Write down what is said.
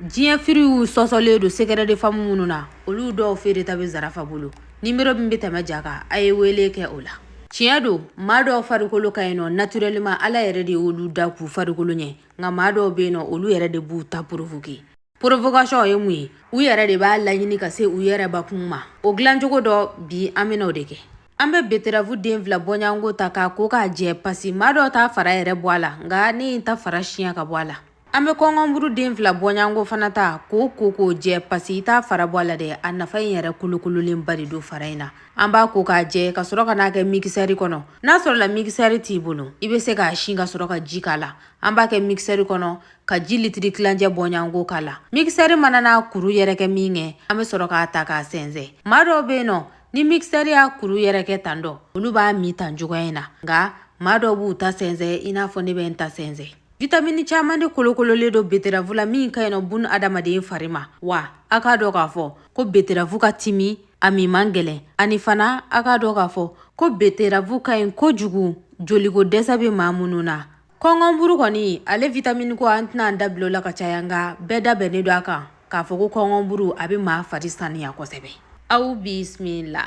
Diɲɛ fruits sɔsɔlen don secret de femme minnu na, olu dɔw feereta bɛ Zarafa bolo. Nimero min bɛ tɛmɛ ja kan, a ye wele kɛ o la. Tiɲɛ don, maa dɔw farikolo ka ɲi nɔ naturellement, Ala yɛrɛ de y'olu da k'u farikolo ɲɛ, nka maa dɔw bɛ yen nɔ, olu yɛrɛ de b'u ta provoquer. Provocation ye mun ye? U yɛrɛ de b'a laɲini ka se u yɛrɛ bakun ma. O dilancogo dɔ bi, an bɛna o de kɛ. An bɛ betterave den 2 bɔɲɔgɔnko ta k'a ko k'a jɛ pasi. Maa dɔw t'a fara yɛrɛ bɔ a la, nka ne ye n ta fara siɲɛ ka bɔ a la. An bɛ kɔnkɔnburu den 2 bɔɲɔgɔnko fana ta k'o ko k'o jɛ pasi. I t'a fara bɔ a la dɛ, a nafa in yɛrɛ kolokololenba de don fara in na. An b'a ko k'a jɛ ka sɔrɔ ka n'a kɛ mixeur kɔnɔ. N'a sɔrɔla mixeur t'i bolo, i bɛ se k'a sin ka sɔrɔ ka ji k'a la. An b'a kɛ mixeur kɔnɔ ka ji litiri tilancɛ bɔɲɔgɔnko k'a la. Mixeur mana n'a kuru yɛrɛkɛ min kɛ, an bɛ sɔrɔ k'a ta k'a sɛnsɛn. Maa dɔw bɛ yen nɔ, ni mixeur y'a kuru yɛrɛkɛ tan dɔ, olu b'a min tan cogoya in na, nka maa dɔw b'u ta sɛnsɛn i n'a fɔ ne bɛ n ta sɛnsɛn. Vitamini caman de kolokololen don betterave la min ka ɲi nɔ bun adamaden fari ma. Wa a k'a dɔn k'a fɔ ko betterave ka timi, a min man gɛlɛn. Ani fana, a k'a dɔn k'a fɔ ko betterave ka ɲi kojugu joliko dɛsɛ bɛ maa minnu na. Kɔnkɔnburu kɔni, ale vitamini ko, an tɛna an da bila o la ka caya, nka bɛɛ da bɛnnen don a kan k'a fɔ ko kɔnkɔnburu, a bɛ maa fari saniya kosɛbɛ. Aw bisimila.